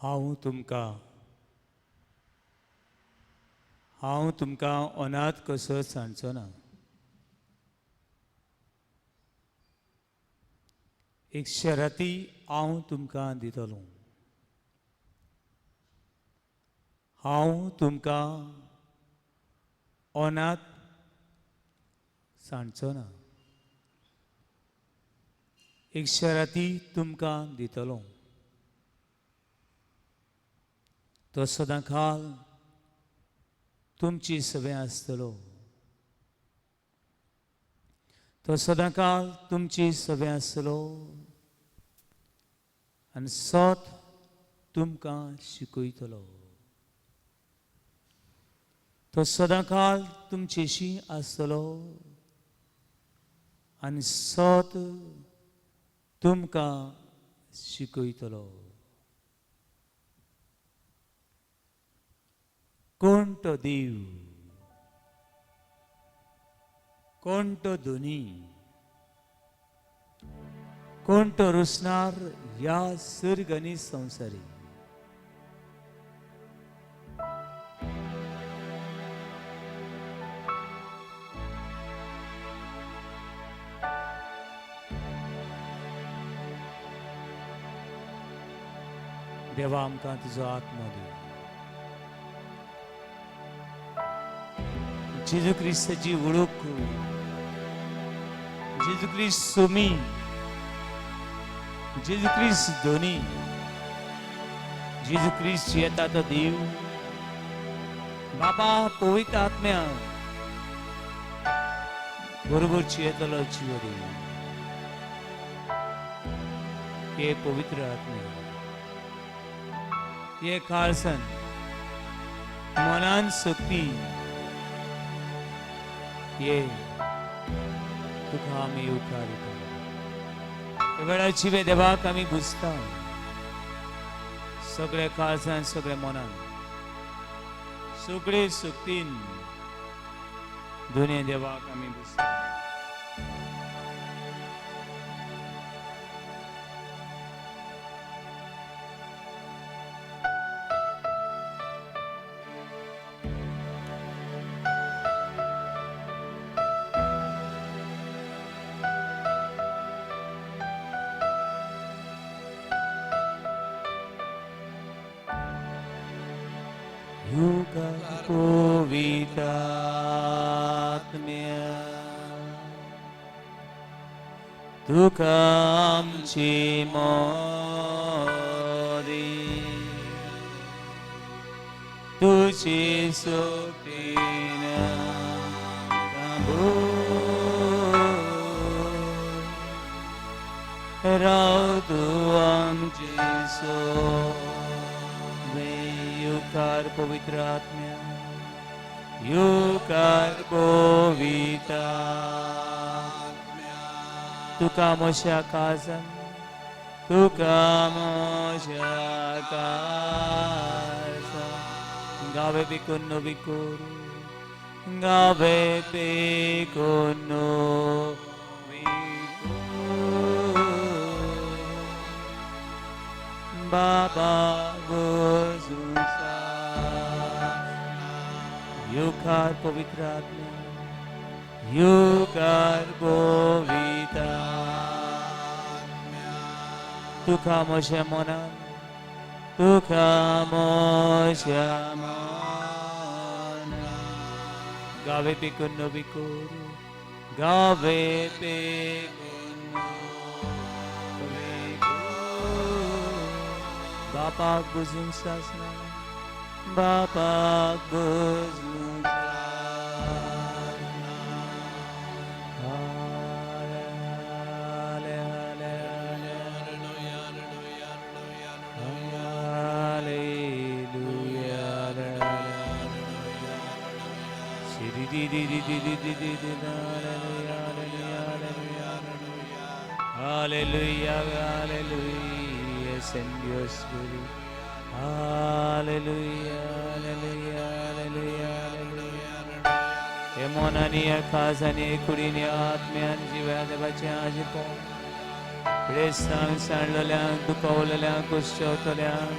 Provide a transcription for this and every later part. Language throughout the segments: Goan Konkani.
हांव तुमकां हांव तुमकां अनाथ कसो सांडचो ना. एक शरती हांव तुमकां दितलो. हांव तुमकां अनाथ सांडचो ना. एक शरती तुमकां दितलो. तो सदां काल तुमची सवें आसतलो. तो सदां काल तुमची सवें आसतलो आनी सत तुमकां शिकयतलो. तो सदां काल तुमचेशी आसतलो आनी सत तुमकां शिकयतलो. कोण तो देव, कोण तो धनी, कोण तो रुसणार ह्या सर्ग आनी संवसारी. देवा आमकां तुजो आत्मो दी. जेजू क्रिस्ताची वळख, जेजू क्रिस्त सुमी, जेजू क्रिस्त धनी, जेजू क्रिस्त येता तो देव बाबा पवित्र आत्म्या बरोबर येतलो जीव देव. हे पवित्र आत्म्या, हे काळसन मनान शक्ती ये तुका आमी येवकार दिता. वेळा जिवे देवाक आमी घुसता सगळे काळजान, सगळे मनान, सगळे शक्तीन दोनी देवाक आमी घुसता. तुका आमची मोरी तुजी सोपीन राव तूं आमची सो युकार पवित्र आत्म्या, युकार पवित्र तुका म्हज्या काळजान, तुका म्हज्या काळजान गावे बिकून बिकूर, गावे बिकून बिकूर बाबा गोजुसा. युकार पवित्र आत्म्या, युकार पवित्र तुका म्हज्या मनान, तुका म्हज्या मनान गावे पिकून बिकूर, गावे पिकून बिकूर बापाक बुजूंक सासना, बापाक बुजूंक. Hallelujah, hallelujah, send your spirit. Hallelujah, hallelujah, hallelujah, hallelujah. हे मनानी, काळजानी, कुडीनी, आत्म्यान जिव्या देवाचें आजीपण पिडेस्तांक, सांडलेल्यांक, दुखवलेल्यांक, कुश्चवतल्यांक,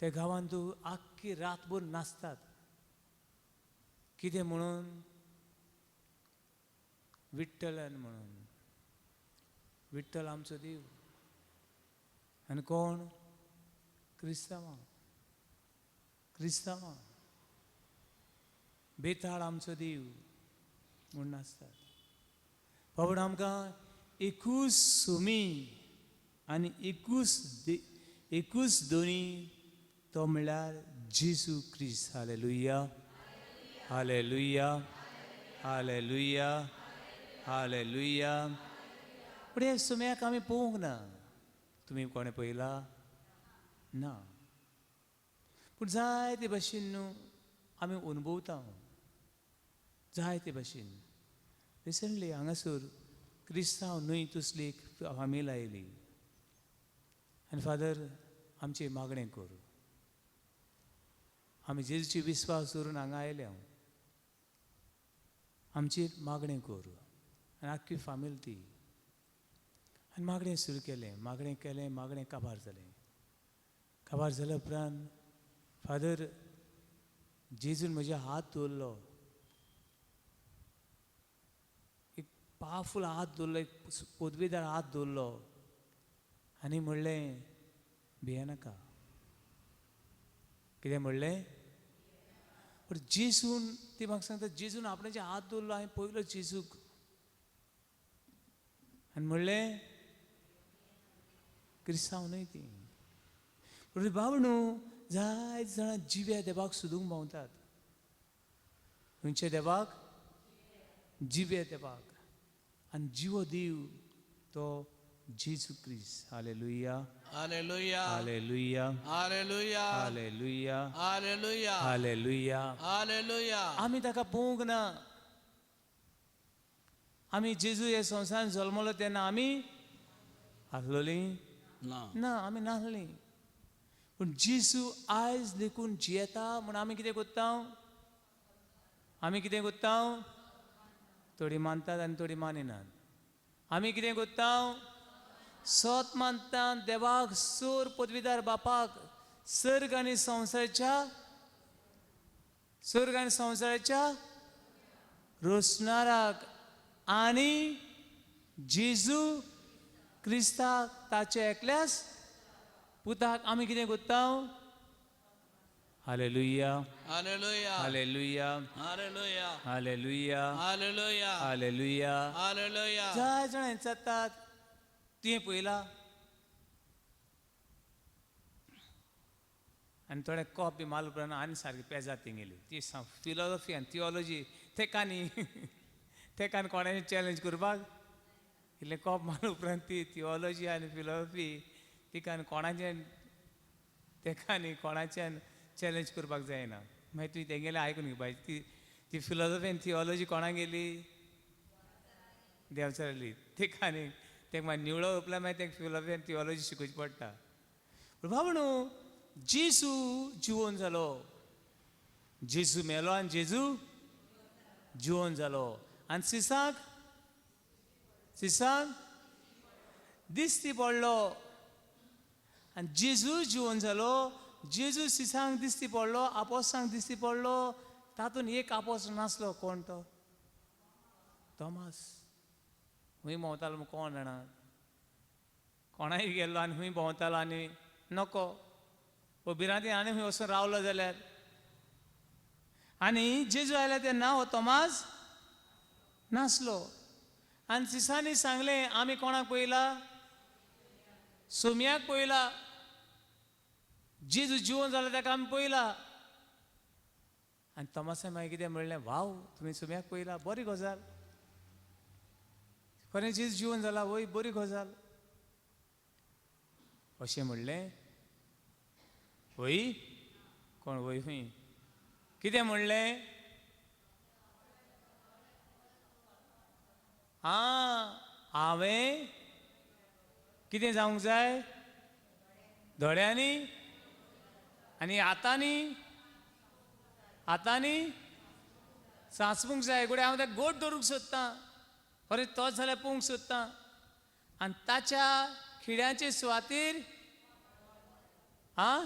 त्या गांवांत तूं आख्खी रातभर नाचतात. कितें म्हणून? विठ्ठलन म्हणून. विठ्ठल आमचो देव. आनी कोण? क्रिस्तांवां. क्रिस्तांवां बेताळ आमचो देव म्हूण नाचतात. बाबड आमकां एकूच सुमी आनी एकूच दोनी, तो म्हणल्यार जेजू क्रिस्त. Hallelujah, hallelujah, hallelujah, hallelujah. पूण ह्या सुम्याक आमी पळोवंक ना. तुमी कोणें पळयला? ना. पूण जायते भशेन न्हू आमी अनुभवता, जायते भशेन. रिसंटली हांगासर क्रिस्तांव न्हय तसली एक फामील आयली आनी फादर आमचें मागणें कर, आमी जेजूची विस्वास दवरून हांगा आयल्या, आमचेर मागणें कर. आनी आख्खी फामील ती. आनी मागणें सुरू केलें, मागणें केलें, मागणें काबार जालें. काबार जाल्या उपरांत फादर जेजून म्हज्या हात दवरलो, एक पावरफूल हात दवरलो, एक पदवीदार हात दवरलो आनी म्हणलें भियेनाका. कितें म्हणलें? पूण जेजून ती म्हाका सांगता, जेजून आपणाचे हात दवरलो, हांवें पयलो जेजूक आनी म्हणलें क्रिस्तांव न्हय ती. पूण बाब न्हू जायते जाणां जिव्या देवाक सोदूंक भोंवतात. खंयच्या देवाक? जिव्या देवाक. आनी जिवो देव तो जेजू क्रिस्त. Hallelujah, hallelujah, hallelujah, hallelujah, hallelujah, hallelujah, hallelujah. Hallelujah. आमी ताका पळोवंक ना. आमी जेजू हे संवसारांत जल्मलो तेन्ना आमी आसलोलीं ना, ना, आमी नासलीं. पूण जेजू आयज लेखून जियेता म्हूण आमी कितें करता? आमी कितें करता? थोडी मानतात आनी थोडी मानिनात. आमी कितें करता? सत मानता देवाक, सोर पदवीदार बापाक, सर्ग आनी संवसाराच्या, सर्ग आनी संवसाराच्या रोसणाराक आनी जेजू क्रिस्ताक ताचे एकल्यास पुताक आमी कितें करता? Hallelujah, hallelujah, hallelujah, hallelujah, hallelujah, hallelujah, hallelujah. Hallelujah. जाय जाणां विचारतात तुवें पळयला? आनी थोडे कॉप बी मारले उपरांत आनी सारकी पेजात तेंगेली ती फिलॉसॉफी आनी थियोलॉजी तेका न्ही, तेका आनी कोणाचें चॅलेंज करपाक इल्लें कॉप मारले उपरांत ती थियोलॉजी आनी फिलॉसॉफी तिका आनी कोणाचें, तेका आनी कोणाच्यान चॅलेंज करपाक जायना. मागीर तुवें तेंगेलें आयकून घेवपाचें. ती ती फिलॉसॉफी आनी थियोलॉजी कोणाक गेली? देंवचारली. तेका आनी तेका मागीर निवळो उपल्यार मागीर तेका फिलॉसॉफी आनी थियोलॉजी शिकोवची पडटा. पूण बाबा न्हू जेजू जिवोन जालो, जेजू मेलो आनी जेजू जिवोन जालो आनी सिसाक, सिसाक दिस्ती पडलो. आनी जेजू जिवोन जालो, जेजू सिसांक दिस्ती पडलो, आपोसांक दिस्ती पडलो. तातूंत एक आपोस नासलो. कोण तो? तोमास. खंय भोंवतालो म्हूण कोण जाणा, कोणाय गेल्लो आनी खंय भोंवतालो आनी नको वो भिरांती आनी खंय वचून रावलो जाल्यार. आनी जेजू आयला तेन्ना हो तोमास नासलो. आनी सिसांनी सांगलें आमी कोणाक पळयला? सोम्याक पळयला. जेजू जिवन जाला ताका आमी पळयला. आनी तोमासान मागीर कितें म्हणलें? वाव, तुमी सोम्याक पळयला, बरी गजाल. खरें जेजू जिवन जाला, वय बरी गजाल. अशें म्हणलें? वय कोण वय खंय कितें म्हणलें? आं, हांवें कितें जावंक जाय? दोळ्यांनी आनी हातांनी, हातांनी सांसपूंक जाय. घडये हांव ताका गोड दवरूंक सोदतां, खरें तोच जाल्यार पळोवंक सोदतां. आनी ताच्या खिड्यांचे सुवातीर आं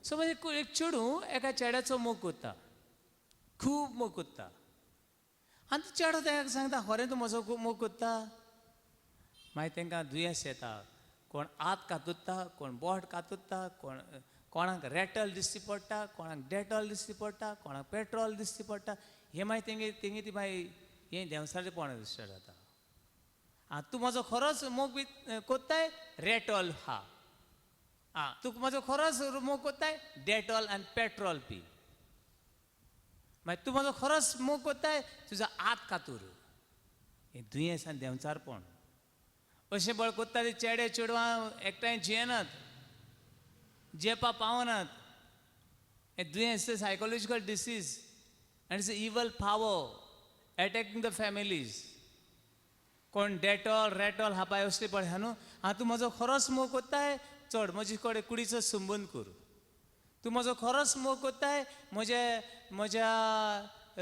समज एक चेडूं एका चेड्याचो मोग कोत्ता, खूब मोग कोत्ता, आनी तो चेडो ताका सांगता खरें तूं म्हजो खूब मोग कोत्ता. मागीर तांकां दुयेंस येता, कोण आत कातुत्ता, कोण बोट कातुत्ता, कोण कोणाक रेटल दिश्टी पडटा, कोणाक डेटॉल दिश्टी पडटा, कोणाक पेट्रोल दिश्टी पडटा. हें मागीर तेंगे तेंगे ती मागीर हें देंवसाचें दिश्टी जाता. आं तूं म्हजो खरोच मोग बी कोत्ताय, रेटॉल हा. आं तूं म्हजो खरोच मोग कोत्ताय, डेटॉल आनी पेट्रोल पी. मागीर तूं म्हजो खरोच मोग कोत्ताय, तुजो आत कातूर. हें दुयेंस आनी देंवचारपण अशें बळ कोत्ता ते चेडे चेडवां एकठांय जियेनात, जियेपा पावनात. हें दुयेंस psychological disease and it's a evil power attacking the families. कोण डेटॉल रेटॉल हापाय असले पळय न्हू. आं तूं म्हजो खरोच मोग कोत्ताय, चड म्हजे कडेन कुडीचो संबंद कर. तूं म्हजो खरोच मोग कोत्ताय, म्हज्या म्हज्या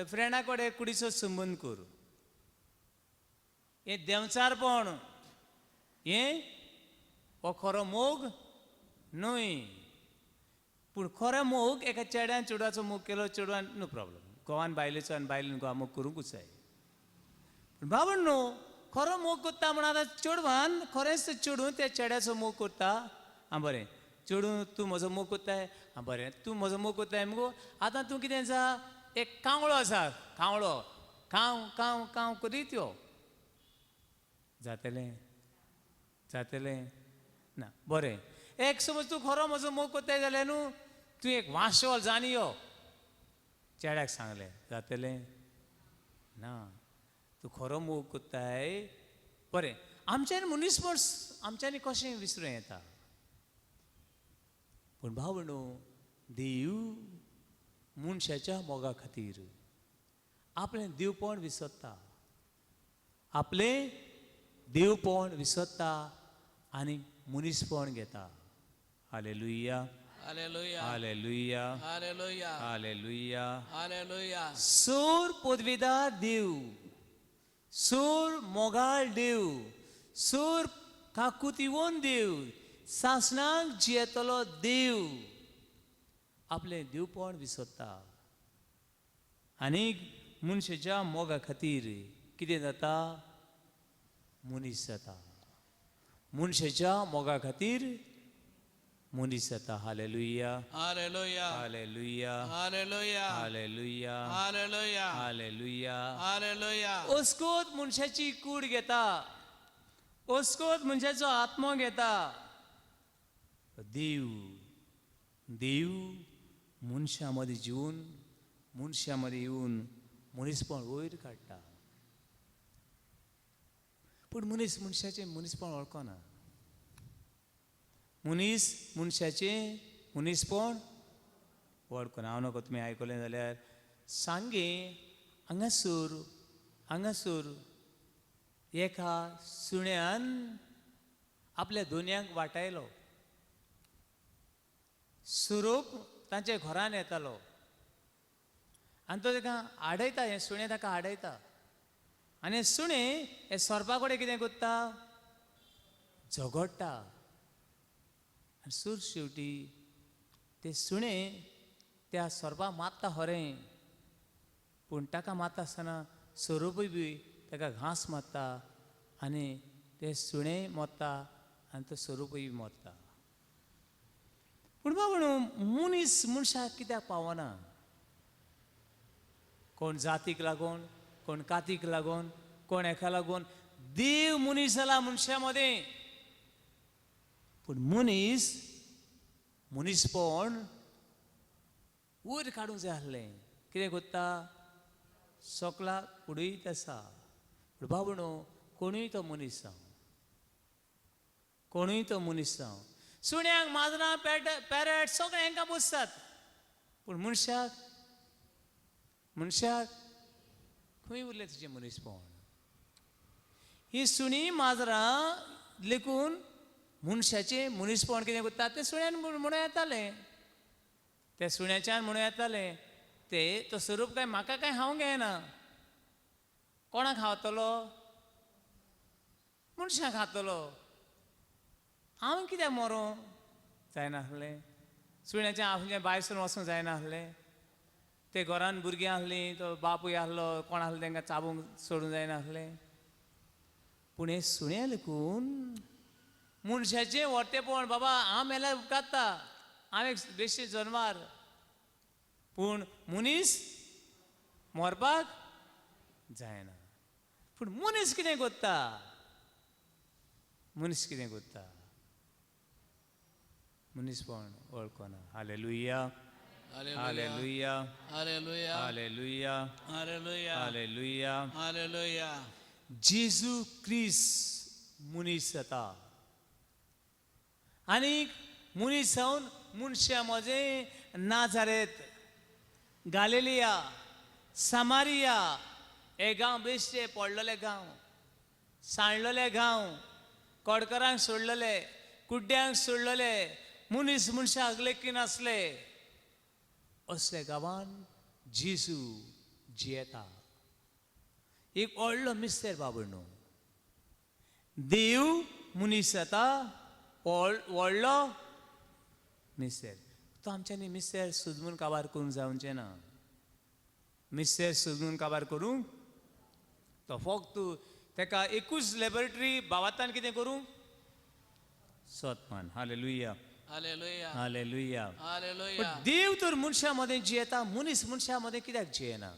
फ्रेंडा कडेन कुडीचो संबंद कर. हें देंवचारपण, हें हो खरो मोग न्हय. पूण खरो मोग एका चेड्यान चेडवाचो मोग केलो, चेडवान नो प्रॉब्लम, घोवान बायलेचो आनी बायलेन घोवा मोग करूंकूच जाय. पूण बाबण न्हू, खरो मोग करता म्हण आतां चेडवान खरेंच चेडूं त्या चेड्याचो मोग करता. आं बरें चेडूं तूं म्हजो मोग करताय, आं बरें तूं म्हजो मोग करताय मुगो, आतां तूं कितें आसा, एक कांवळो आसा, कांवळो कांव कांव कांव करीत यो. जातलें जातलें ना? बरें एक समज तूं खरो म्हजो मोग करताय जाल्यार न्हू तूं एक वांशोल जाणी यो. चेड्याक सांगलें, जातलें ना? तूं खरो मोग करताय. बरें आमच्यानी मनीसपण आमच्यांनी कशें विसरूं येता. पूण भाव न्हू, देव मनशाच्या मोगा खातीर आपलें देवपण विसरता, आपलें देवपण विसरता आनी मनीसपण घेता. Hallelujah, hallelujah, hallelujah, hallelujah, hallelujah. Hallelujah. सूर पदवीदार देव, सूर मोगाळ देव, सूर काकुतीवन देव, सासणाक जियेतलो देव आपलें देवपण विसरता आनी मनशाच्या मोगा खातीर कितें जाता, मनीस जाता. मनशाच्या मोगा खातीर मनीस जाता. Hallelujah, hallelujah, hallelujah, hallelujah, hallelujah, hallelujah, hallelujah. Hallelujah. अस्कोत मनशाची कूड घेता, अस्कोत मनशाचो आत्मो घेता. देव देव मनशां मदीं जिवन मनशां मदीं येवन मनीसपण वयर काडटा. पूण मनीस मनशाचें मनीसपण वळखना. मनीस मनशाचें मनीसपण वळखना. हांव नको तुमी आयकलें जाल्यार सांगे हांगासर हांगासर एका सुण्यान आपल्या दोनयांक वाटायलो. सुरूप तांच्या घरान येतालो आनी तो ताका आडयता, हें सुणें ताका आडयता आनी सुणें हे सोरपा कडेन कितें करता, झगडटा. आनी सूर शेवटी ते सुणें त्या सोरपा मारता खरें, पूण ताका मारता आसतना सोरोपूय बी ताका घांस मारता आनी ते सुणें मरता आनी तो सोरोपूय बी मरता. पूण बाबा मनीस मनशाक कित्याक पावना? कोण जातीक लागून, कोण कातीक लागून, कोण हेका लागून. देव मनीस जाला मनशां मदें, पूण मनीस मनीसपण वयर काडूंक जाय आसलें. कितें करता, सोकलाक उडयत आसा. पूण बाबा न्हू, कोणूय तो मनीस जावं, कोणूय तो मनीस जावं, सुण्यांक माजरां पॅरट सगळें हांकां पोसतात, पूण मनशाक मनशाक खंय उरलें तुजें मनीसपण? ही सुणी माजरां लेखून मनशाचें मनीसपण कितें करता, तें सुण्यान म्हणूं येतालें, त्या सुण्याच्यान म्हणूं येतालें. ते तो स्वरूप काय म्हाका काय खावंक येना, कोणाक खावतलो, मनशाक खातलो, हांव कित्याक मरों जायनासलें. सुण्याचें आमचें भायर सरून वचूंक जायना आसलें. ते घरान भुरगीं आसलीं, तो बापूय आसलो, कोण आसलो तांकां चाबूंक सोडूंक जायना आसलें. पूण हें सुणें लेखून मनशाचें व्हरतेपण, बाबा हांव मेल्यार उपकारता, हांव एक बेश्टें जनवार, पूण मनीस मरपाक जायना. पूण मनीस कितें करता? मनीस कितें करता? मनीसपण वळखना. Hallelujah, hallelujah, hallelujah, hallelujah, hallelujah, hallelujah. Hallelujah. जेजू क्रिस्त मनीस जाता आनी मनीस जावन मनशां म्हजें नाजारेत, गालेलिया, सामारिया हे गांव बेश्टे पडलेले गांव, सांडलेले गांव, कोडकरांक सोडलेले, कुड्ड्यांक सोडलेले, मनीस मनशाक लेखी नासले, असल्या गांवान जेजू जियेता. एक व्हडलो मिस्तेर बाबू न्हू. देव मनीस जाता, व्हडलो मिस्तेर. तो आमच्यांनी मिस्तेर सुजमून काबार करूंक जावचें ना. मिस्तेर सुजमून काबार करूंक तो फक्त ताका एकूच लॅबोरेटरी बाबातान कितें करूं सतमान. Hallelujah, hallelujah, hallelujah. Hallelujah. पण देव तर मनशां मदें जियेता, मनीस मनशां मदें कित्याक जियेना?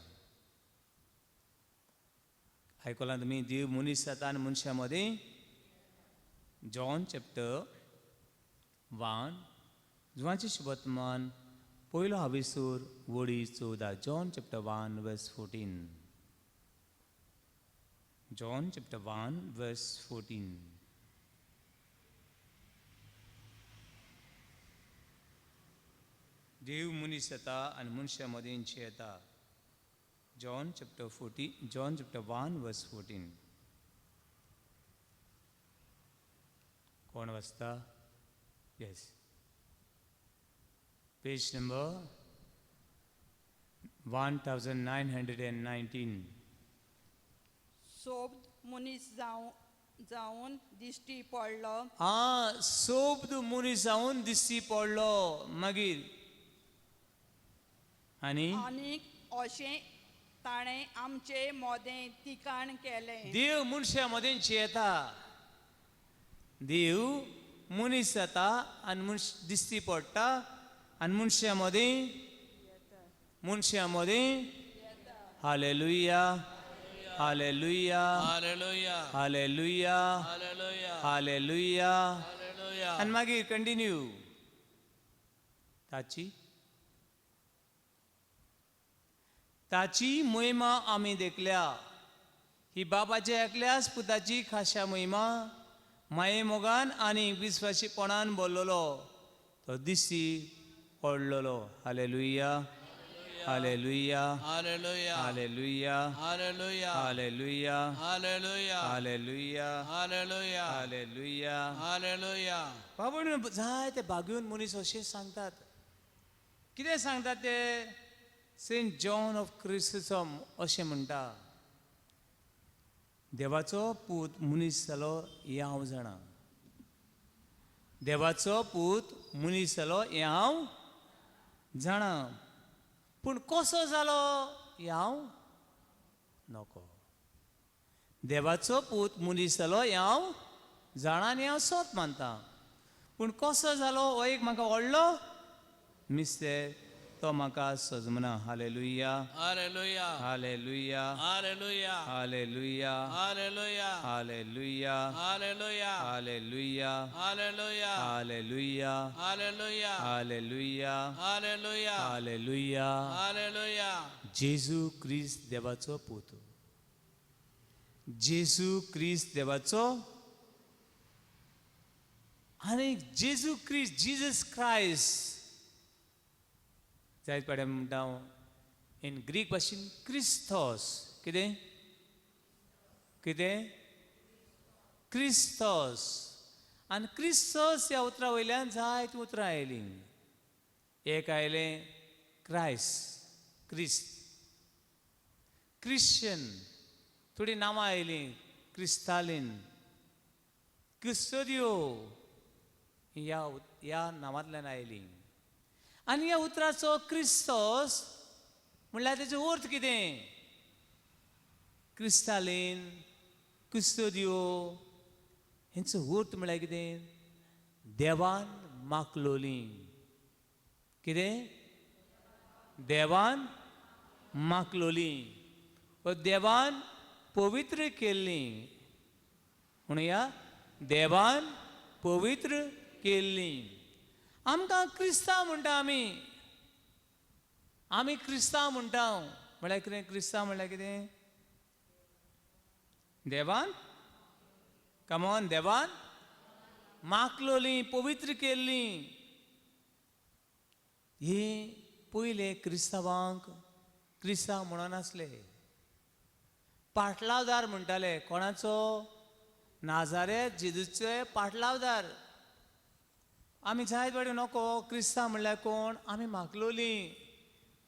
आयकलां तुमी? देव मनीस जाता आनी मनशां मदें. जॉन चॅप्टर 1, जुवांचें शुभवर्तमान पयलो हावेसूर वळी 14. John chapter 1 verse 14. John chapter 1 verse 14. देव मनीस जाता आनी मनशां मदें जियेता. John chapter 14, John chapter 1 verse 14. कोण वाचता? Yes, page number 1919. सोब्द मनीस जावन दिश्टी पडलो. आ, सोब्द मनीस जावन दिश्टी पडलो. मागीर आनी आनीक अशें ताणें आमचे मोदें तिकाण केलें. देव मनशां मदें जियेता. देव मनीस जाता आनी मनश दिश्टी पडटा आनी मनशां मदें, मनशां मदें. Hallelujah, hallelujah, hallelujah, hallelujah, hallelujah, hallelujah. Hallelujah. आनी मागीर कंटिन्यू ताची ताची महिमा आमी देखल्या, ही बाबाच्या एकल्याच पुताची खाशा महिमा, माये मोगान आनी विस्वाशीपणान बोल्लोलो तो दिश्टी पडलेलो. Hallelujah, hallelujah, hallelujah, hallelujah, hallelujah, hallelujah, hallelujah, hallelujah, hallelujah, hallelujah, hallelujah. बाबा जायते भाग्यून मनीस अशें सांगतात. कितें सांगतात ते? सेंट जॉन ऑफ क्रिस्टम अशें म्हणटा, देवाचो पूत मनीस जालो हें हांव जाणा, देवाचो पूत मनीस जालो हें हांव जाणा, पूण कसो जालो हें हांव नको. देवाचो पूत मनीस जालो हें हांव जाणा आनी हांव सोत मानता, पूण कसो जालो हो एक म्हाका व्हडलो मिस्तेर, तो म्हाका सजमना. Hallelujah, hallelujah, hallelujah, hallelujah, hallelujah, hallelujah, hallelujah, hallelujah, hallelujah, hallelujah, hallelujah, hallelujah, hallelujah, hallelujah, hallelujah. Hallelujah. जेजू क्रिस्त देवाचो पूत, जेजू क्रिस्त देवाचो. आनी जेजू क्रिस्त, जिजस क्रायस्ट जायत पाड्या म्हणटा हांव इन ग्रीक भाशेन क्रिस्तोस. कितें कितें? क्रिस्तोस. आनी क्रिस्तोस ह्या उतरा वयल्यान जायतीं उतरां आयलीं. एक आयलें क्रायस्ट, क्रिस्त, क्रिश्चन, थोडीं नांवां आयलीं क्रिस्तालीन, क्रिस्तोदियो, ह्या नांवांतल्यान आयलीं. आनी ह्या उतराचो क्रिस्तोस म्हणल्यार तेजो अर्थ कितें? क्रिस्तालीन, क्रिस्तोदियो हेंचो अर्थ म्हणल्यार कितें? देवान माकलोली. कितें? देवान माकलोली व देवान पवित्र केल्ली. म्हणया देवान पवित्र केल्ली. आमकां क्रिस्तांव म्हणटा आमी, आमी क्रिस्तांव म्हणटा. म्हणल्यार कितें? क्रिस्तांव म्हणल्यार कितें? देवान, कमॉन, देवान माकलोली, पवित्र केल्ली. हे पयले क्रिस्तांवांक क्रिस्तांव म्हणून आसले, पाटलावदार म्हणटाले. कोणाचो? नाजारेत जेजूचे पाटलावदार. आमी जायत वाडी नको क्रिस्तांव म्हणल्यार कोण? आमी मागलोली,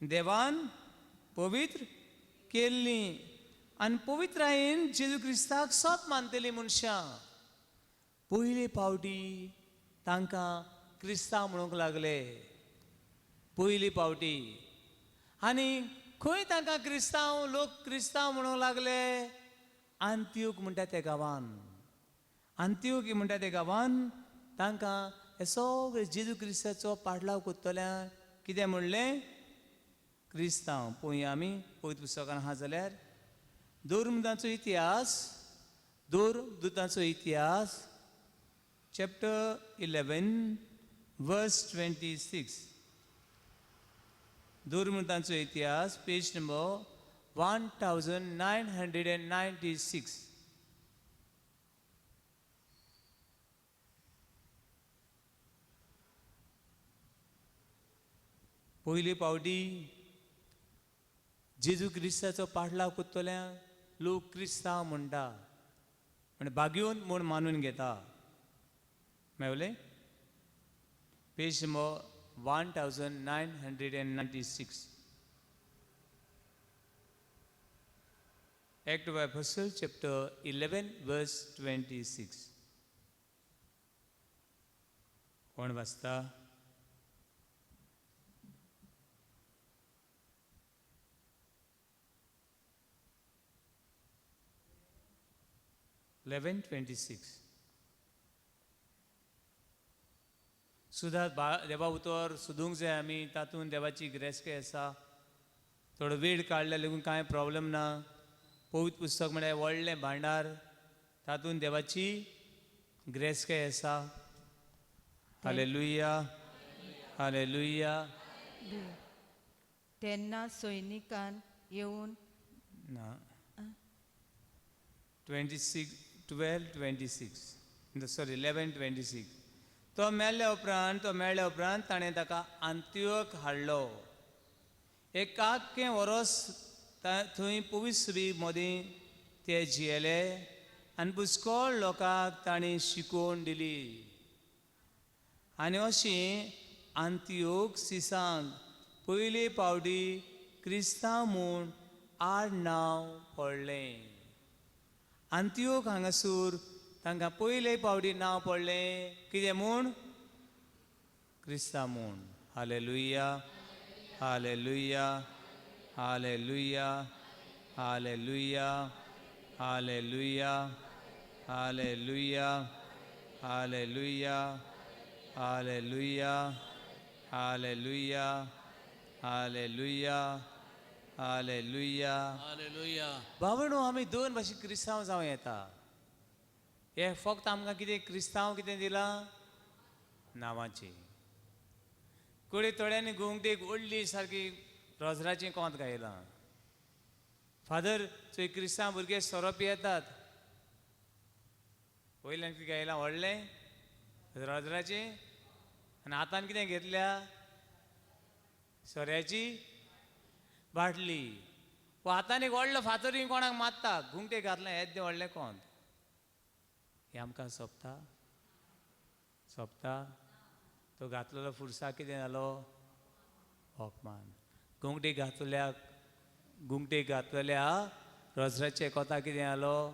देवान पवित्र केल्ली आनी पवित्रायेन जेजू क्रिस्ताक सत मानतली मनशां. पयले पावटी तांकां क्रिस्तांव म्हणूंक लागले, पयली पावटी. आनी खंय तांकां क्रिस्तांव लोक क्रिस्तांव म्हणूंक लागले? आंत्यूक म्हणटा त्या गांवान. आंत्यूक म्हणटा त्या गांवान तांकां हे सगळे जेजू क्रिस्ताचो पाडलाव कोत्तल्या कितें म्हणलें? क्रिस्तांव. पळोवया आमी पवित्र पुस्तकान आहा जाल्यार दोरमुदांचो इतिहास, दोरदुतांचो इतिहास चॅप्टर 11 वर्स 26. दोरमुतांचो इतिहास पेज नंबर 1996. पयली पावटी जेजू क्रिस्ताचो पाडलाव कोत्तल्या लोक क्रिस्तांव म्हणटा, म्हणजे भाग्योन म्हूण मानून घेता. मेवलें? Page number 1996. Act of Apostle chapter 11 verse 26. कोण वाचता? 11:26. सुद्दां देवा उतर सोदूंक जाय आमी, तातूंत देवाची गिरेस्तकाय आसा. थोडो वेळ काडल्यार लेगून कांय प्रॉब्लम ना. पवित्र पुस्तक म्हळ्यार व्हडलें भांडार, तातूंत देवाची गिरेस्तकाय आसा. Hallelujah, hallelujah. तेन्ना सैनिकान येवन ना 26, 12:26, सॉरी 11:26. तो मेल्ल्या उपरांत, तो मेळ्ळ्या उपरांत ताणें ताका आंत्योक हाडलो. एक आख्खें वरोस थंय पवित्र मदीं ते जियेले आनी पुष्कळ लोकांक ताणें शिकोवन दिली. आनी अशीं आंत्योक सिसांक पयले पावटी क्रिस्तांव म्हूण आड नांव पडलें. आंत्योक हांगासूर तांकां पयले पावटी नांव पडलें कितें म्हूण? क्रिस्तांव म्हूण. Hallelujah, hallelujah, hallelujah, hallelujah, hallelujah, hallelujah, hallelujah, hallelujah, hallelujah, hallelujah, hallelujah. Hallelujah. बाबणो, आमी दोन भाशेन क्रिस्तांव जावं येता. हे फक्त आमकां कितें क्रिस्तांव कितें दिलां? नांवाचें. कुडे थोड्यांनी गोंगटेक व्हडली सारकी रोजराचें कोंत घायलां. फादर चोय क्रिस्तांव भुरगे सोरो पियेतात, वयल्यान कितें घायलां व्हडलें रोजराचें, आनी हातान कितें घेतल्या? सोऱ्याची बाटली. वा हातान एक व्हडलो फातरी कोणाक मारता, घुमटे घातलें येद्दें व्हडलें कोंत. हें आमकां सोंपता? सोंपता? तो घातलेलो फुरसा कितें जालो? अपमान. घुमटे घातलेल्या, गुमटे घातलेल्या रोजराचे कोता कितें जालो?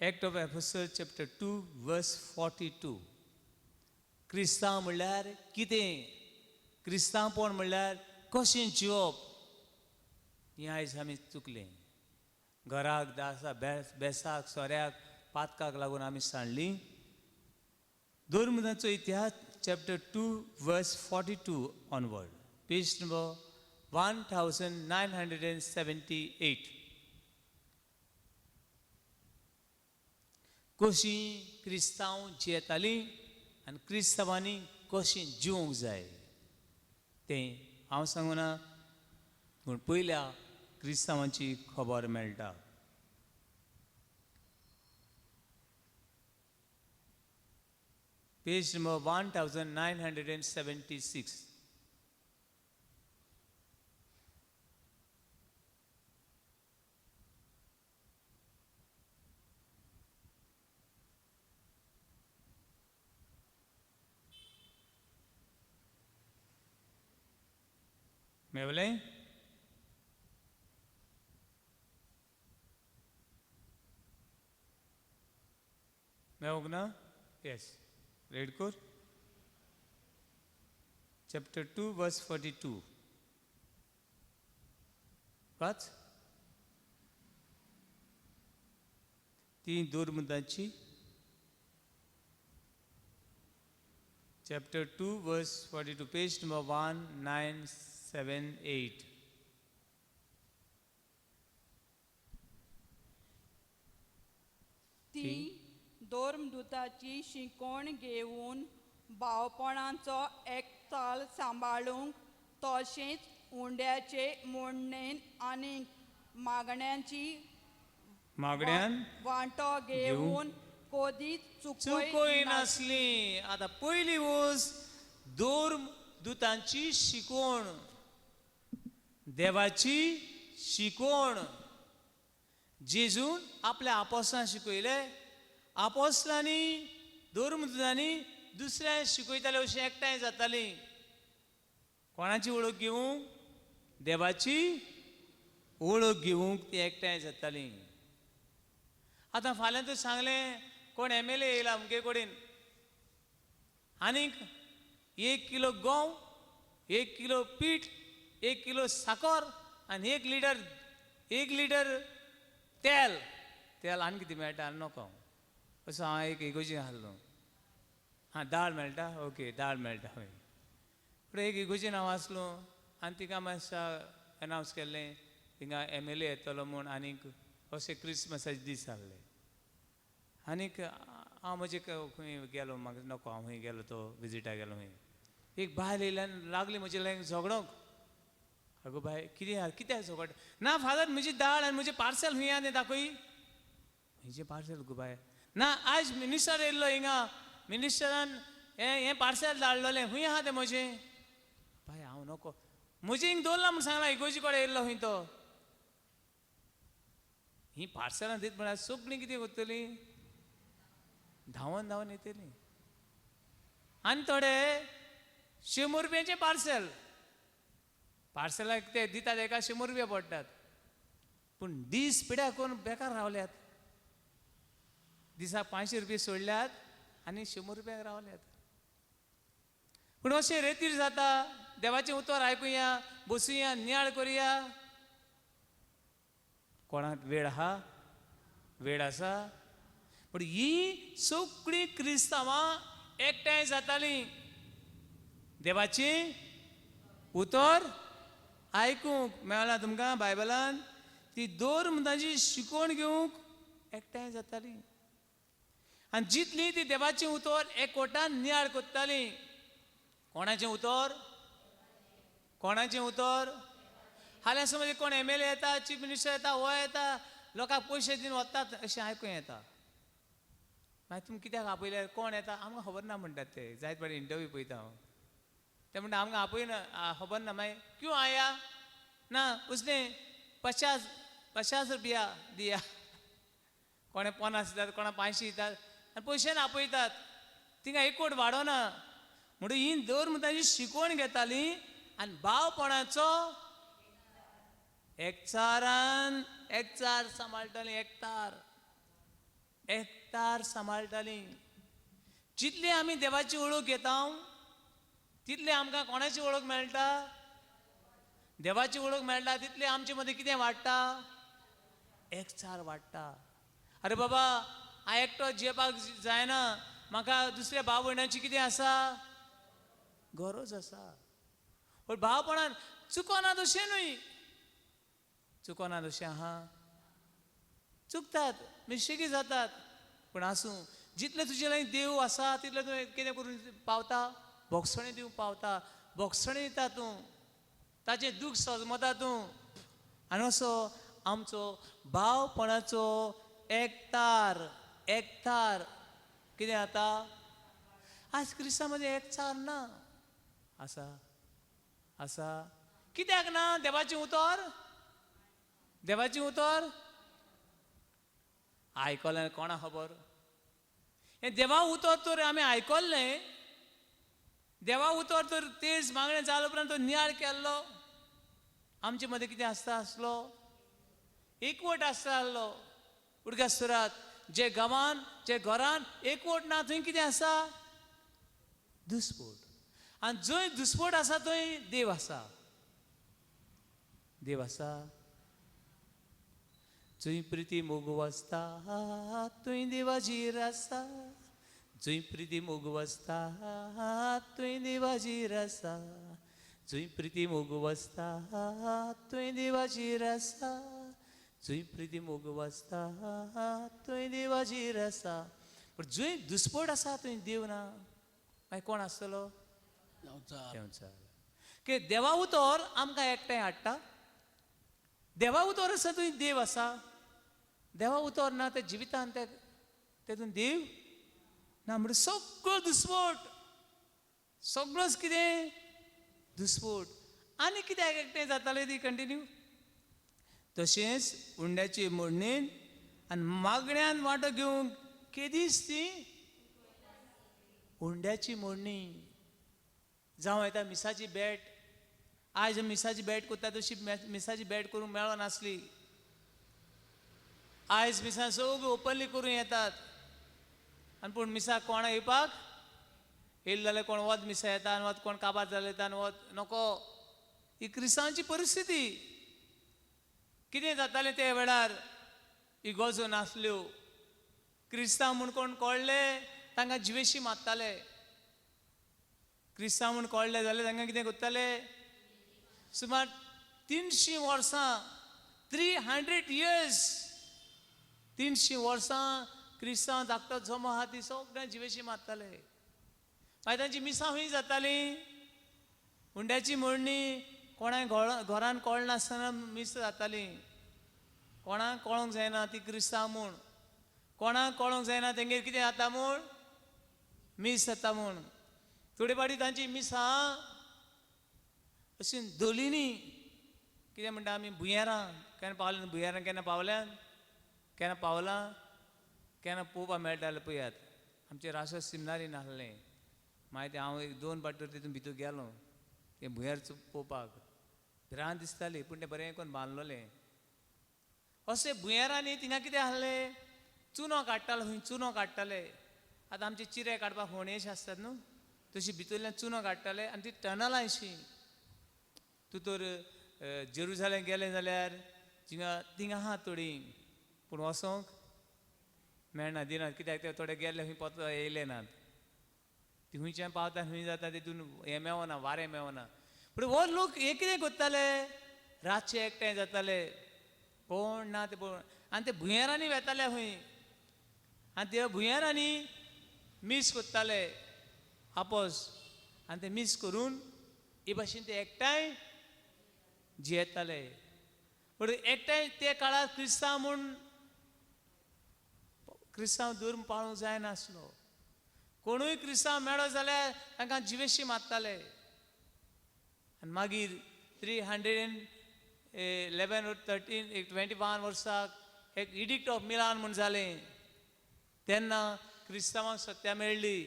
Act of Apostle chapter 2 verse 42. क्रिस्तांव म्हणल्यार कितें, क्रिस्तांवपण म्हणल्यार कशें जिवप, हें आयज आमी चुकलें. घराक दासा बेसाक सोऱ्याक पातकाक लागून आमी सांडली. धर्मदाचो इतिहास chapter 2 verse 42 onward, page number 1978. कशी क्रिस्तांव जियेतालीं आनी क्रिस्तांवांनी कशें जिवंक जाय तें हांव सांगूना, पूण पयल्या क्रिस्तांवांची खबर मेळटा. Page number 1976. मेवलें? मेवूंक ना? येस, रीड कर. चॅप्टर 2 वर्स 42. वाच. ती दुर्मुदाची chapter 2 verse 42, page number 1978. ती धर्मदुताची शिकवण घेवन भावपणाचो एकचार सांबाळूंक तशेंच उंड्याचे मोडणेन आनी मागण्यांची मागण्यान वांटो घेवन कदीच चुकय नासली. आतां पयली वस्त धर्मदुतांची शिकवण, देवाची शिकवण. जेजून आपल्या आपोसलां शिकयले, आपोसलांनी धर्मदुतांनी दुसऱ्या शिकयताले, अशें एकठांय जातालीं. कोणाची वळख घेवंक? देवाची वळख घेवंक ती एकठांय जातालीं. आतां फाल्यां तूं सांगलें कोण एम एल ए येयला अमके कडेन, आनीक 1 किलो गंव, 1 किलो पीठ, 1 किलो साकर आनी 1 लिटर तेल. तेल आनी कितें मेळटा आनी नको असो हांव एक इगोजी आहलो. हां, दाळ मेळटा, ओके दाळ मेळटा. हय, पूण एक इगोजीन हांव आसलो आनी तिका मातशें एनावन्स केल्लें थिंगा एम एल ए येतलो म्हूण. आनीक अशें क्रिसमसाचे दीस आहले. आनीक हांव म्हजे खंय गेलो, म्हाका नको, हांव खंय गेलो तो विजिटाक गेलो. खंय एक बायल येयल्यान लागली म्हजे लागीं झगडोंक. अगो बाय, कितें कित्याक झगडटा? ना फादर, म्हजी दाळ आनी म्हजें पार्सल खंय आहा तें दाखय. म्हजें पार्सल गो बाय? ना, आयज मिनिस्टर येयल्लो हिंगा, मिनिस्टरान हें पार्सल धाडलेलें, खंय आहा तें म्हजें? बाय हांव नको, म्हजें हिंग दवरलां म्हूण सांगलां, इगोजी कडेन येयल्लो खंय तो. हीं पार्सलां दीत म्हळ्यार सगळीं कितें करतलीं? धांवन धांवन येतलीं. आनी थोडे 100 रुपयांचें पार्सल, पार्सलाक ते दितात एका 100 रुपया पडटात. पूण दीस पिड्याक करून बेकार रावल्यात. दिसाक 500 रुपया सोडल्यात आनी 100 रुपयाक रावल्यात. पूण अशें रेतीर जाता. देवाचें उतर आयकुया, बसुया, नियाळ करुया. कोणाक वेळ आहा? वेळ आसा. पूण ही सगळीं क्रिस्तांवां एकठांय जातालीं देवाचें उतर आयकूंक. मेळ्ळां तुमकां बायबलान? ती धर्मदाची शिकवण घेवंक एकठांय जातालीं. आनी जितली ती देवाचें उतर एकवटान नियाळ करतालीं. कोणाचें उतर? कोणाचें उतर? फाल्यां समज कोण एम एल ए येता, चीफ मिनिस्टर येता, हो येता, लोकांक पयशे दिवन वतात अशें आयकूंक येता. मागीर तुमी कित्याक आपयल्यार? कोण येता आमकां खबर ना म्हणटात ते. जायत फावटी इंटरव्यू पळयता हांव, ते म्हणटा आमकां आपयना, खबर ना. मागीर क्यों आया ना? उसने 50 रुपया दिया. कोणें 50 दितात, कोणा 500 दितात आनी पयशेन आपयतात. थिंगा एकवट वाडोना. म्हणून ही धर्म तांची शिकवण घेताली आनी भावपणाचो एकचारान एकचार सांबाळटाली. एकतार एकतार सांबाळटाली. जितली आमी देवाची वळख घेता तितली आमकां कोणाची वळख मेळटा? देवाची वळख मेळटा. तितली आमचे मदीं कितें वाडटा? एकचार वाडटा. अरे बाबा, हांव एकटो जियेवपाक जायना, म्हाका दुसऱ्या भाव भयणाची कितें आसा? गरज आसा. पूण भावपणान चुकोना तशें न्हय, चुकोना तशें आहा, चुकतात, मिस्टेकी जातात, पूण आसूं, जितलें तुजे लागीं देव आसा तितलें तुवें कितें करून पावता? भोगसणें दिवंक पावता. भोगसणें दिता तूं, ताचें दूख सजमता तूं. आनी असो आमचो भावपणाचो एकतार, एकतार कितें जाता? आज क्रिस्तांव मदीं एकचार ना. आसा? आसा. कित्याक ना? देवाचें उतर, देवाचें उतर आयकलें कोणा खबर? हें देवा उतर तर आमी आयकल्लें, देवा उतर तर तेज मागणें जाले उपरांत तो नियाळ केल्लो, आमचे मदीं कितें आसता आसलो? एकवट आसता आसलो. उडक्या सुरात जे गांवान जे घरान एकवट ना थंय कितें आसा? दुस्पोट. आनी जंय दुस्पोट आसा थंय देव आसा. देव आसा. जंय प्रिती मोग वसता थंय देवाची आसा. जंय प्रिती मोग वसता थंय देवाची आसा. जंय प्रिती मोग वसता थंय देवाची आसा. जंय प्रिती मोग वसता थंय देवाची आसा. पूण जंय दुस्पोट आसा थंय देव ना. मागीर कोण आसतलो? देवचार. की देवा उतर आमकां एकठांय हाडटा. देवा उतर आसा थंय देव आसा. देवा उतर ना त्या जिवितान तेतून देव ना. म्हणजे सगळो दुस्पोट, सगळोच कितें दुस्पोट. आनी कित्याक एकठांय जाताले ती कंटिन्यू? तशेंच उंड्याची मोडणेन आनी मागण्यान वांटो घेवंक केदीच ती उंड्याची मोडणी जावं येता. मिसाची भेट, आयज मिसाची भेट करता तशी मिसाची भेट करूंक मेळनासली. आयज मिसां सगळीं ओपनली करूं येतात. आनी पूण मिसाक कोणा येवपाक येयले जाल्यार कोण वत मिसा येता आनी वत कोण काबार जाले येता आनी वत नको. ही क्रिस्तांवाची परिस्थिती. कितें जातालें त्या वेळार? इगोजो नासल्यो. क्रिस्तांव म्हूण कोण कळ्ळे तांकां जिवेशी मारताले. क्रिस्तांव म्हूण कळ्ळे जाल्यार तांकां कितें करताले? सुमार 300 वर्सां, 300 इयर्स, 300 वर्सां क्रिस्तांव धाकटो जमो आहा ती सगळ्यां जिवेशी मारताले. मागीर तांची मिसां खंय जातालीं? हुंड्याची मोडणी. कोणाक घरान कळनासतना मीस जाताली. कोणाक कळोंक जायना ती क्रिस्तांव म्हूण. कोणाक कळोंक जायना तेंगेर कितें जाता म्हूण, मीस जाता म्हूण. थोडे फावटी तांची मिसां अशी धोलिनी कितें म्हणटा आमी भुंयेरां. केन्ना पावल्या भुंयेरां? केन्ना पावल्यान? केन्ना पावलां? केन्ना पळोवपाक मेळटा जाल्यार पळयात. आमचें राष्ट्र सिमनारी नासलें. मागीर तें हांव एक 2 फावटी तितून भितर गेलो तें भुंयेर पळोवपाक. भिरांत दिसताली, पूण तें बरें करून बांदलोलें. अशें भुंयेरांनी थिंगा कितें आहलें? चुनो काडटाले. खंय चुनो काडटाले? आतां आमचे चिरे काडपाक होणेशे आसतात न्हू, तशी भितरल्यान चुनो काडटाले आनी ती टनलां अशीं. तूं तर जेरुजालेम गेलें जाल्यार थिंगा थिंगा आहा थोडीं, पूण वचोंक मेळना दिनात. कित्याक ते थोडे गेल्ले खंय पोत येयले नात. ती खंयच्यान पावता खंय जाता तितून हें मेवना, वारें मेवना. पूण हो लोक हे कितें करताले? रातचे एकठांय जाताले, कोण ना ते पळोवन, आनी ते भुंयेरांनी वेताले खंय. आनी ते भुंयेरांनी मीस करताले आपोस. आनी ते मीस करून हे भाशेन ते एकठांय जियेताले. पूण एकठांय ते काळार क्रिस्तांव म्हूण क्रिस्तांव धर्म पाळूंक जायनासलो. कोणूय क्रिस्तांव मेळो जाल्यार तांकां जिवेशी मारताले. आनी मागीर 311 or 13 21 वर्साक एक इडिक्ट ऑफ मिलान म्हूण जालें. तेन्ना क्रिस्तांवांक सत्या मेळ्ळी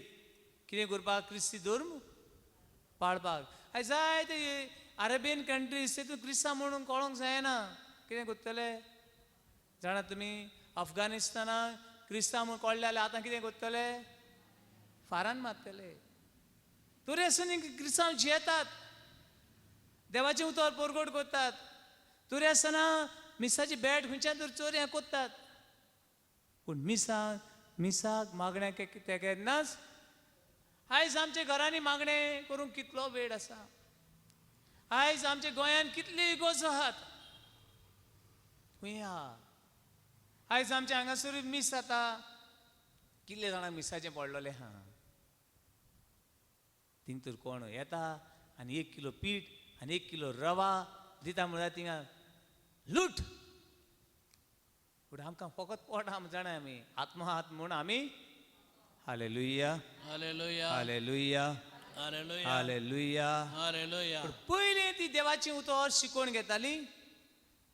कितें करपाक? क्रिस्ती धर्म पाळपाक. आयज जायते अरेबियन कंट्रीज तितून क्रिस्तांव म्हणून कळोंक जायना. कितें करतले जाणा तुमी? अफगाणिस्तानाक क्रिस्तांव म्हूण कळ्ळें जाल्यार आतां कितें करतले? फारान मारतले. तरी आसून क्रिस्तांव जियेतात, देवाचें उतर परगट करतात. तरी आसतना मिसाची बॅट खंयच्यान तर चोरयां करतात. पूण मिसाक मागण्या ते केन्नाच. आयज आमच्या घरांनी मागणें करूंक कितलो वेळ आसा. आयज आमच्या गोंयांत कितली इगोर्ज आहात, खंय आहा? आयज आमच्या हांगासरूय मीस जाता, कितले जाणांक मिसाचें पडलेलें आहा. थिंग तर कोण येता आनी 1 किलो पीठ आनी 1 किलो रवा दिता म्हणल्यार थिंगा लूट. पूण आमकां फकत पोट आम जाणा, आमी आत्महात म्हूण आमी. Hallelujah, hallelujah, hallelujah, hallelujah, hallelujah. Hallelujah. पूण पयलीं ती देवाची उतर शिकोवन घेताली,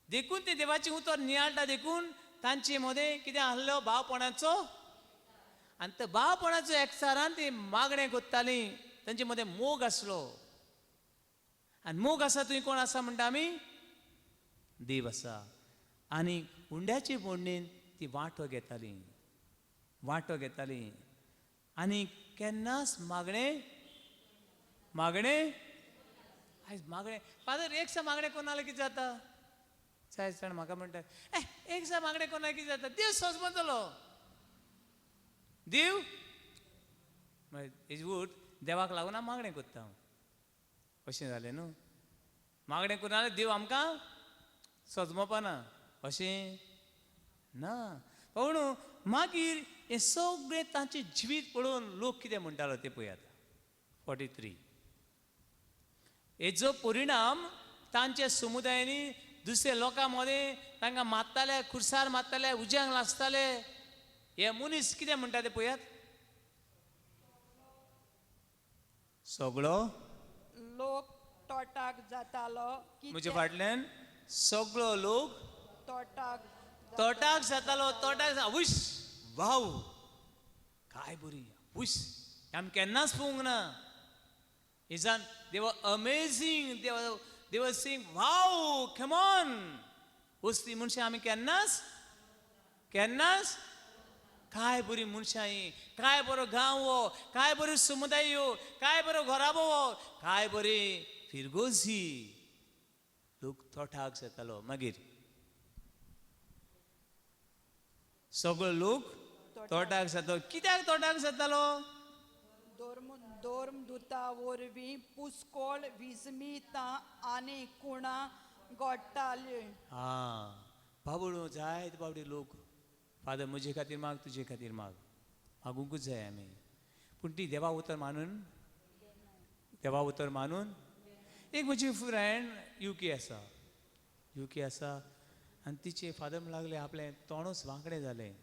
देखून ती देवाची उतर नियाळटा, देखून तांचे मदें कितें आहलो भावपणाचो. आनी त्या भावपणाचो एकचारान ती मागणें करताली. तांचे मदें मोग आसलो. आनी मोग आसा थंय कोण आसा म्हणटा आमी? देव आसा. आनी हुंड्याचे फोडणेन ती वांटो घेताली, वांटो घेताली. आनी केन्नाच मागणें मागणें आयज मागणें फादर एक सा मागणें कोण जाल्यार कितें जाता? जाय जाण म्हाका म्हणटा, ए एक सा मागणें कोण कितें जाता? देव सोजमतलो. देव मागीर देवाक लागून हांव मागणें करता हांव. अशें जालें न्हू? मागणें करून जाल्यार देव आमकां सजमोवपा ना, अशें ना. पूण मागीर हें सगळें तांचें जिवीत पळोवन लोक कितें म्हणटालो तें पळयात. 43 हेजो परिणाम तांच्या समुदायांनी दुसऱ्या लोकां मदें तांकां मारताले, खुर्सार मारताले, उज्यांक लासताले. हे मनीस कितें म्हणटा ते पळयात. सगळो लोक तोटाक जातालो. म्हजे फाटल्यान सगळो लोक तोटाक तोटाक जातालो. तोटाक उश वाव काय बरी उश, आमी केन्नाच पळोवंक ना. इजान देव अमेझींग, देव देव सिंग वाव कमॉन. वस्ती मनशां आमी केन्नाच केन्नाच काय बरी मनशां ही, काय बरो गांव हो, काय बरो समुदाय हो, काय बरो घराबो हो, काय बरी फिरगोजी. लोक तोटाक जातालो. मागीर सगळो लोक तोटाक जातालो. कित्याक तोटाक जातालो? धर्मदुता वरवीं पुस्कोळ विस्मितां आनी कुणां घडटाल्यो. आं बाबडो जायते बाबडे लोक, फादर म्हजे खातीर माग, तुजे खातीर माग, मागूंकूच जाय आमी. पूण ती देवा उतर मानून, देवा उतर मानून. एक म्हजी फ्रेंड युके आसा, युके आसा. आनी तिचे फादर म्हणूंक लागले आपलें तोंडूच वांकडें जालें.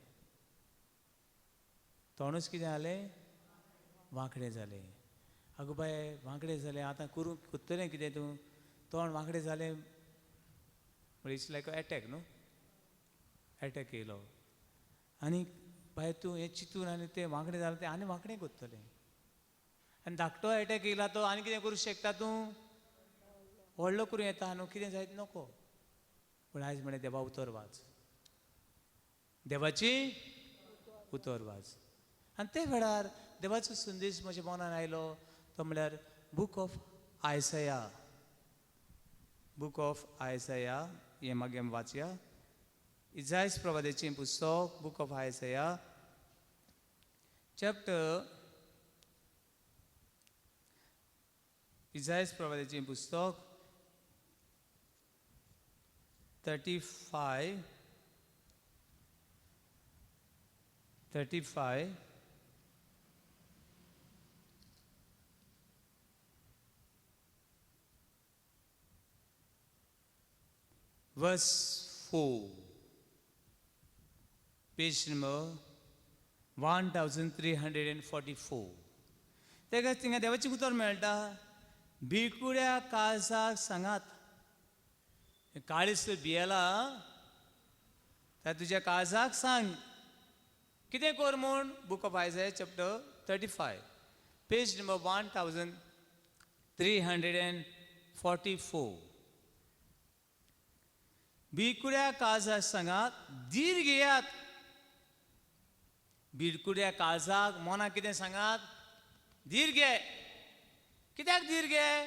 तोंडूच कितें जालें? वांकडें जालें. आगो बाय वांकडें जालें, आतां करूंक करतलें कितें तूं? तोंड वांकडें जालें म्हळ्यार it's like attack न्हू, एटॅक येयलो. आनी बाय तूं हें चिंतून आनी तें वांकडें जालें तें आनी वांकडें करतलें. आनी धाकटो एटॅक येयला तो आनी कितें करूं शकता तूं? व्हडलो करूं येता न्हू, कितें जायत नको. पूण आयज म्हणलें देवा उतर वाच, देवाची उतर वाच. आनी ते वेळार देवाचो संदेश म्हज्या मनान आयलो, तो म्हळ्यार book of Isaiah. Book of Isaiah हें मागीर आमी वाचया. इजायस प्रवादाचें पुस्तक, बूक ऑफ आयसया चॅप्टर, इजायस प्रवादाचें पुस्तक 35 verse 4, page number 1344. तेका थिंगा देवाचें उतर मेळटा, भिकुड्या काळजाक सांगात. काळीज भियेला त्या तुज्या काळजाक सांग कितें कर म्हूण. Book of Isaiah chapter 35 page number 1344. भिकुड्या काळजाक सांगात, धीर घेयात, भिडकुड्या काळजाक मनाक कितें सांगात, धीर घे. कित्याक धीर घे?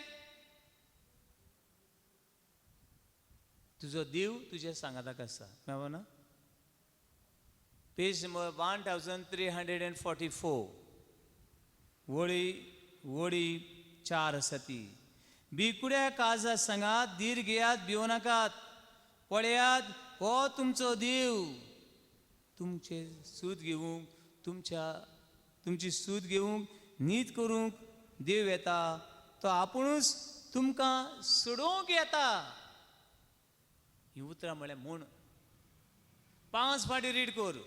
तुजो देव तुजे सांगाताक आसा. मेळना ना? पेज नंबर 1344, वळी वळी 4 आसा ती. भिकुड्या काळजा सांगात, धीर घेयात, भिवो नाकात, पळयात हो तुमचो देव तुमचे सूद घेवंक, तुमची सूद घेवंक, नीत करूंक देव येता, तो आपुणूच तुमकां सोडोवंक येता. ही उतरां म्हळ्यार म्हूण 5 फावटी रीड कर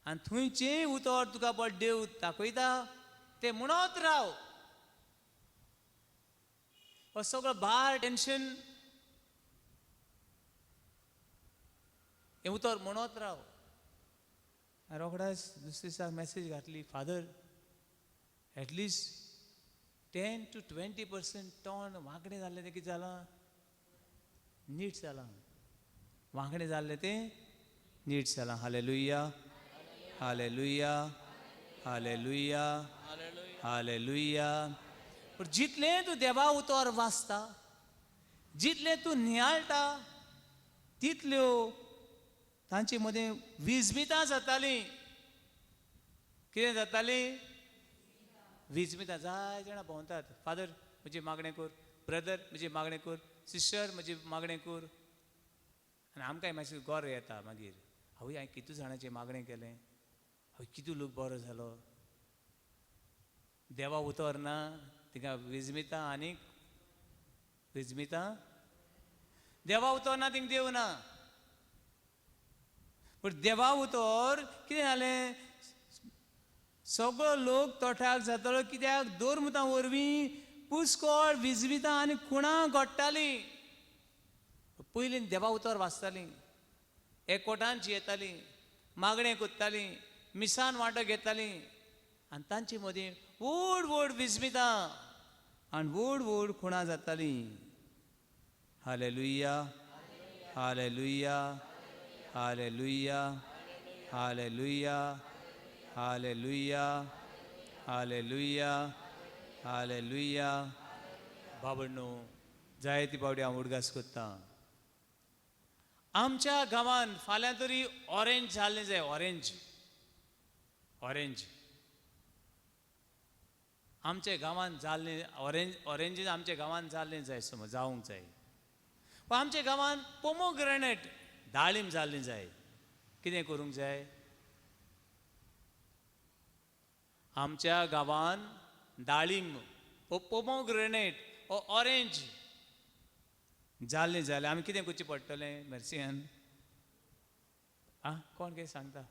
आनी थंयचें उतर तुका पळ देव दाखयता तें म्हणत राव. हो सगळो भार टेन्शन हें उतर म्हणत राव. रोखडाच दुसरे दिसाक मॅसेज घातली, फादर एटलिस्ट 10 to 20% तोंड वांकडें जाल्लें तें कितें जालां, नीट जालां. वांकडें जाल्लें तें नीट जालां. Hallelujah, hallelujah, hallelujah, hallelujah. पूण जितलें तूं देवा उतर वाचता, जितलें तूं नियाळटा, तितल्यो तांचे मदें विजमितां जातालीं. कितें जातालीं? विजमितां. जाय जाणां भोंवतात, फादर म्हजी मागणें कर, ब्रदर म्हजी मागणें कर, सिस्टर म्हजी मागणें कर. आनी आमकांय मातशें गोर येता मागीर, आवय हांवें कितू जाणांचें मागणें केलें, हय कितू लोक बरो जालो. देवा उतर ना तिका विजमितां आनीक विजमितां. देवा उतर ना तिंगा देव ना. पूण देवा उतर कितें जालें, सगळो लोक तोठाक जातलो. कित्याक? दोरमुतां वरवीं पुस्कोळ विजमितां आनी खुणां घडटालीं. पयलीं देवा उतर वाचतालीं, एकवटान जियेतालीं, मागणें कोत्तालीं, मिसान वांटो घेतालीं आनी तांचे मदीं व्हड व्हड विजमितां आनी व्हड व्हड खुणां जातालीं. Hallelujah, hallelujah, hallelujah, hallelujah, hallelujah, hallelujah, hallelujah. बाबडनो, जायते फावटी हांव उडगास कोत्तां, आमच्या गांवान फाल्यां तरी ऑरेंज जाल्लें जाय. ऑरेंज, ऑरेंज आमच्या गांवान जाल्लें, ऑरेंज, ऑरेंजीस आमच्या गांवान जाल्लें जाय, समज जावंक जाय. पूण आमच्या गांवान पोमोग्रेनेट दाळीम जाल्लें जाय. कितें करूंक जाय? आमच्या गांवान दाळीम, पोमोग्रेनेट ओ ऑरेंज जाल्लें जाल्यार आमी कितें करचें पडटलें? मेर्सियान आं कोण कितें सांगता?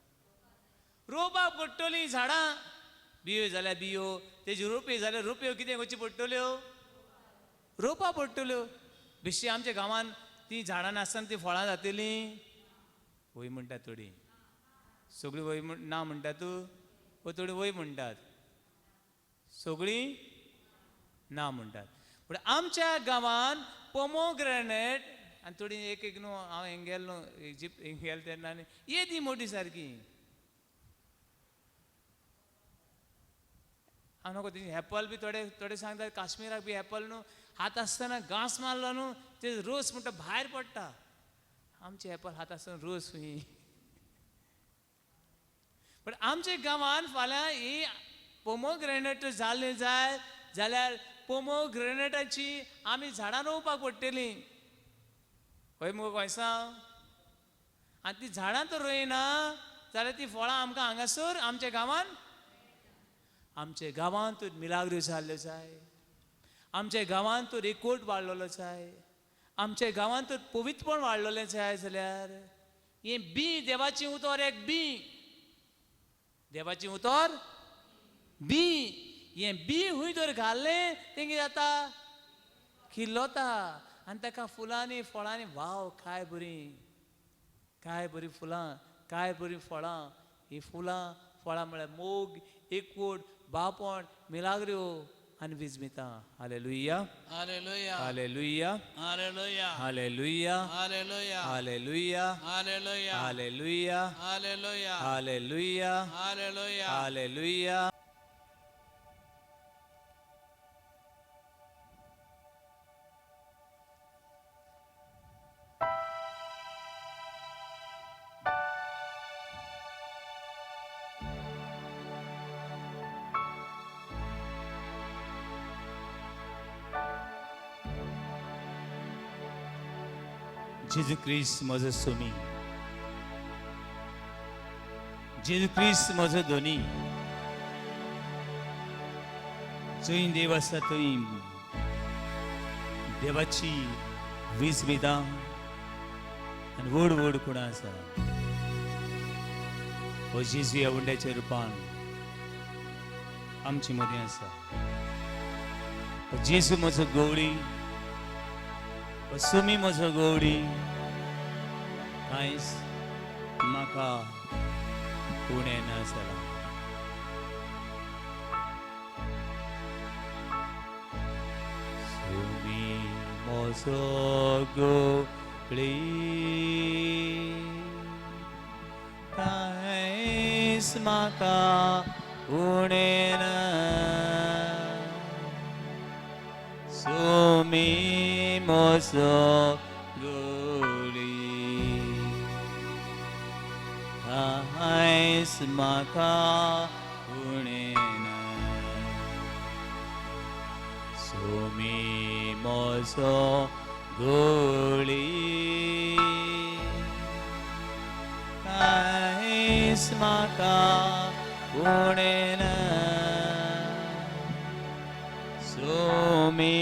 रोवपाक पडटलीं झाडां. बियो जाल्यार बियो, तेज्यो रोपयो जाल्यार रोपयो. कितें करच्यो पडटल्यो? रोवपाक पडटल्यो. बेश्टी आमच्या गांवान तीं झाडां नासतना तीं फळां जातलीं? वय म्हणटात थोडीं, सगळीं वय ना म्हणटा तूं, वो थोडीं वय म्हणटात, सगळीं ना म्हणटात. पूण आमच्या गांवान पोमोग्रेनेट आनी थोडीं एक एक न्हू, हांव हिंग गेलो न्हू इजिप्त, हिंग गेलो तेन्ना आनी येदी मोटी सारकी हांव नको. तेजी एप्पल बी थोडे थोडे सांगतात, काश्मीराक बी एप्पल न्हू हात आसतना घांस मारलो न्हू ते रोस म्हणटा भायर पडटा. आमचे एप्पल हात आसतना रोस खंय. पूण आमच्या गांवान फाल्यां ही पोमोग्रेनेट जाल्लें जाय जाल्यार पोमोग्रेनेटाची आमी झाडां रोवपाक पडटलीं. हय मुगो गोंयसांव? आनी ती झाडां तर रोयना जाल्यार ती फळां आमकां हांगासर आमच्या गांवान, आमच्या गांवांत तर मिलाग्रो जाल्ल्यो जाय, आमच्या गांवांत तर एकवट वाडलेलो जाय, आमच्या गांवांत तर पवित्रपण वाडलेलें जाय. जाल्यार हें बी देवाचें उतर एक बी, देवाचें उतर बी, हें बी खंय तर घाल्लें तें कितें जाता? किल्लता आनी ताका फुलांनी फळांनी वाव. काय बरीं, काय बरीं फुलां, काय बरीं फळां. हीं फुलां फळां म्हळ्यार मोग, एकवट, बापण, मिलाग्रो. आनी विजमितां. Hallelujah, hallelujah. Hallelujah, hallelujah. Hallelujah, hallelujah. Hallelujah, hallelujah. Hallelujah, hallelujah. Hallelujah, hallelujah. Hallelujah. जेजू क्रिस्त म्हजो सोमी, जेजू क्रिस्त म्हजो धनी. जंय देव आसा थंय देवाची विस्मितां आनी व्हड व्हड खुणां आसा. हो जेजू ह्या उंड्याच्या रुपान आमचे मदीं आसा. हो जेजू म्हजो गवळी, हो सुमी म्हजो गवळी, कांयच म्हाका उणें ना जालां. सुमी म्हजो गवळी, कांयच म्हाका उणें ना. सुमी म्हजो गवळी, कांयच म्हाका उणें ना. सुमी म्हजो गवळी, कांयच म्हाका उणें ना. सुमी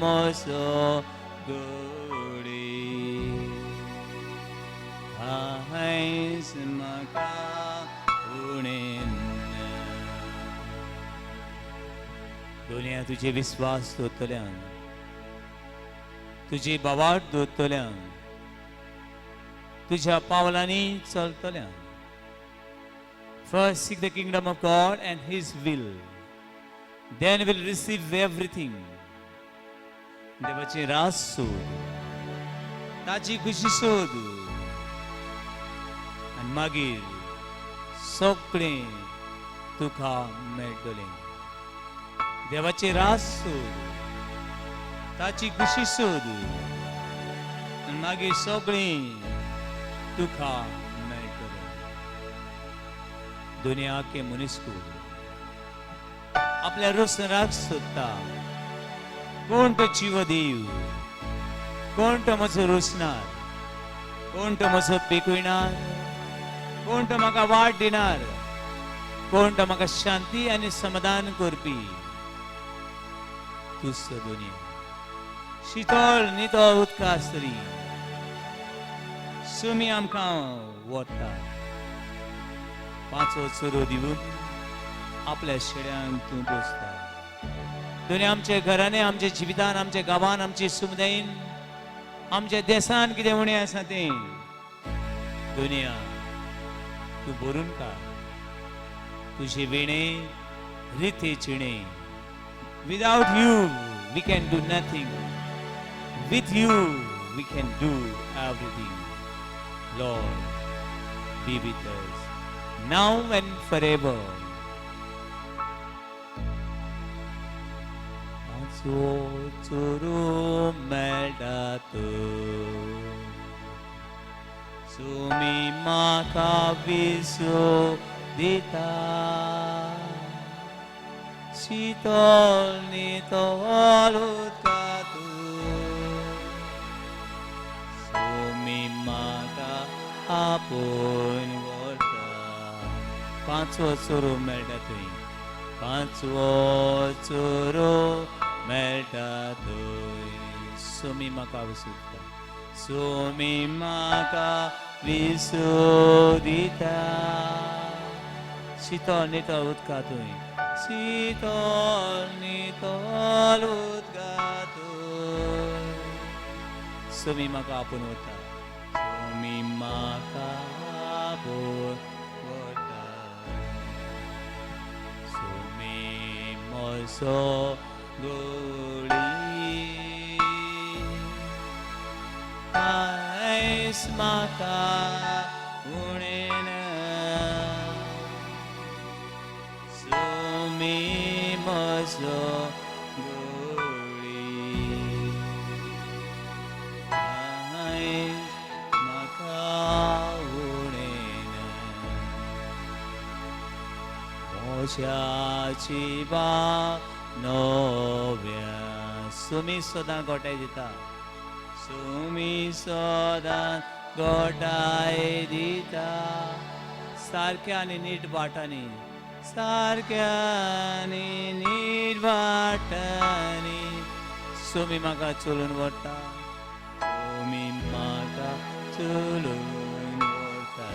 म्हजो गवळी, कांयच म्हाका उणें ना. दुनिया तुजे विस्वास दवरतल्यान, तुजी बावाट दवरतल्यान, तुज्या पावलांनी चलतल्यान. First seek the kingdom of God and His will, then will receive everything. देवाची रास सोद, ताची खुशी सोद आनी मागीर सगळें तुका मेळटलें. देवाची रास सोद, ताची खुशी सोद आनी मागीर सगळें तुका मेळटलें. दुनिया के मनीसकूळ आपल्या रोसनाक सोदता. कोण तो जीव देव, कोण तो म्हजो रोसणार, कोण तो म्हजो पेकयणार, कोण तो म्हाका वाट दिणार, कोण तो म्हाका शांती आनी समाधान करपी. तूच तो दुनिया शितळ नितळ उदका आसतली. सुमी आमकां वता पांचवो चरो दिवन आपल्या शेड्यांक तूं पोसता. दुनिया आमच्या घरांनी, आमच्या जिवितान, आमच्या गांवान, आमच्या समुदायेन, आमच्या देसान कितें उणें आसा तें दुनिया तूं भरून काड. तुजे विणे रिते चिणे. Without you we can do nothing, with you we can do everything. Lord, be with us now and forever. पांचवो चोरो मेळटा तो सुमी म्हाका विसो दिता. शितळ नितळ उदका तूं सुमी म्हाका आपोवन व्हरता. पांचवो चोरो मेळटा थंय, पांचवो चोरो मेळटा थंय. सुमी म्हाका विसुता, सुमी म्हाका विसो दिता. शितळ नितळ उदका थंय, शितळ नितळ उदका थंय. सुमी म्हाका आपोवन वता, सुमी म्हाका आपोवन वता. सुमी म्हजो मोसो गोळी कांयच म्हाका उणें ना सुमी म्हजो गोळी कांयच म्हाका उणें ना मोशाची बाग नव्या सुमी सदां गोठाय दिता सुमी सदां गोठाय दिता सारक्या आनी नीट वाटांनी सारक्या आनी नीट वाटांनी सुमी म्हाका चलून व्हरता सुमी म्हाका चलून व्हरता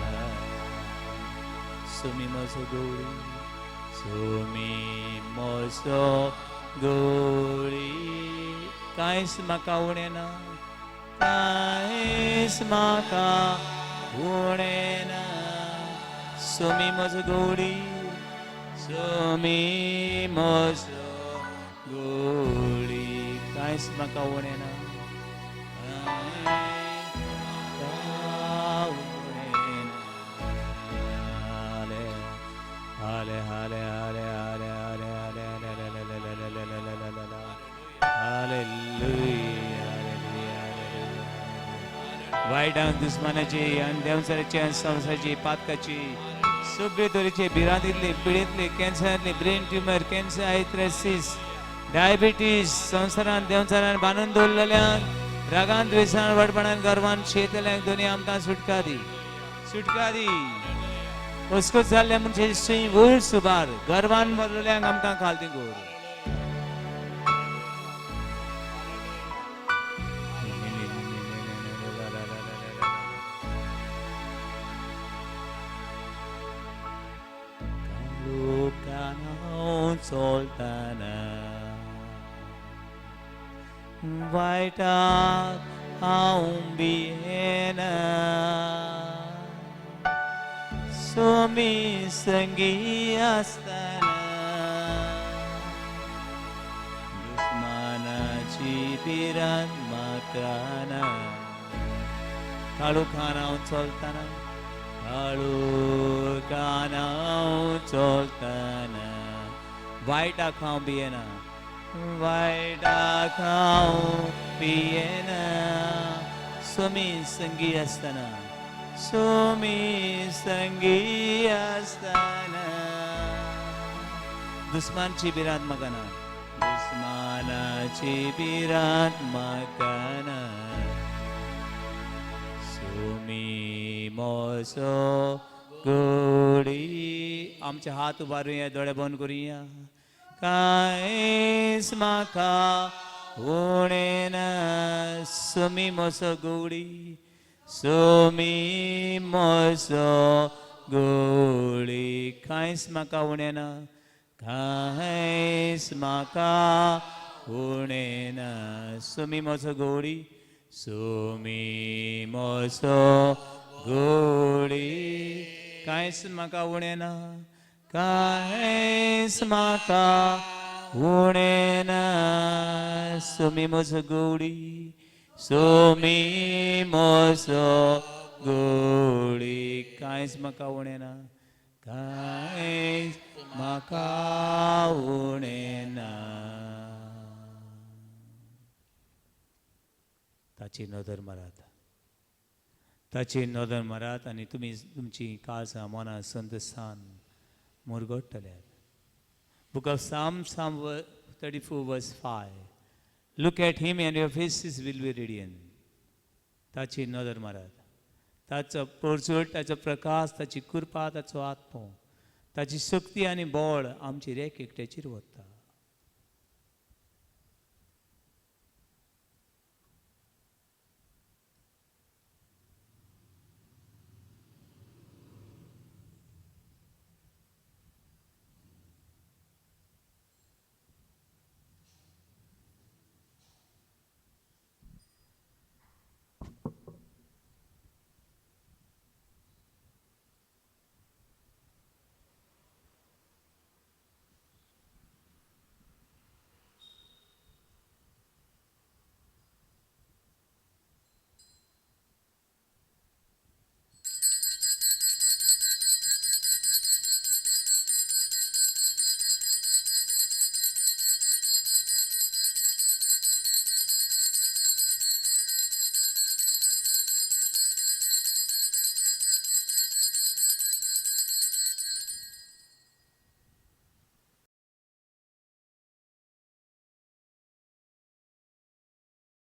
सुमी म्हजो गौरी सुमी म्हजो गौरी कांयच म्हाका उणें ना कांयच म्हाका उणें ना सुमी म्हजो गौरी सुमी म्हजो गौरी कांयच म्हाका उणें ना कांयच म्हाका उणें ना. हाले हाले हाले हाले हाले हाले हाले हाले हाले हाले हाले हाले हाले हालेलुया हालेलुया हालेलुया. वायटांक दुस्मानाची आनी देंवचाराची आनी संवसाराची पातकाची सगळे तरेचे भिरांतीतले पिडेंतले कॅन्सरांतले ब्रेन ट्युमर कॅन्सर आयथ्रेसिस डायबिटीज संवसारान देंवचारान बांदून दवरलेल्यांक रागान द्वेसान वाटपणान गर्वान शेतल्यांक दोनी आमकां सुटका दी सुटका दी. अस्कत जाल्ल्या मनशाची सुय वयर सुबार गर्वान मरलेल्यांक आमकां खालती गोर. काळोखान हांव चलतना वायटाक हांव भियेना सुमी संगी आसतना दुस्मानाची भिरांत म्हाका ना. काळोखान हांव चलतना काळोखान हांव चलतना वायटाक हांव भियेना वायटाक हांव भियेना सुमी संगी आसतना सुमी संगी आसतना दुस्मानची भिरांत म्हाका ना दुस्मानाची भिरांत म्हाका ना. सुमी म्हजो गोडी. आमचे हात उबारुया दोळे बंद करुया. कांयच म्हाका उणें ना सुमी म्हजो गोडी सुमी म्हजो गोडी कांयच म्हाका उणें ना कांयच म्हाका उणें ना सुमी म्हजो गोडी सुमी म्हजो गोडी कांयच म्हाका उणें ना कांयच म्हाका उणें ना सुमी म्हजो गोडी सुमी म्हजो गोडी कांयच म्हाका उणें ना कांयच म्हाका उणें ना. ताची नदर मारात ताची नदर मारात आनी तुमी तुमची काळजां मनां संतसान मुरगडटल्यात. Book of Psalm, Psalm 34 verse 5. Look at him and your faces will be radiant. ताची नदर मारात ताचो परजळ ताचो प्रकाश ताची कृपा ताचो आत्मो ताची शक्ती आनी बळ आमची एक एकट्याचेर वता.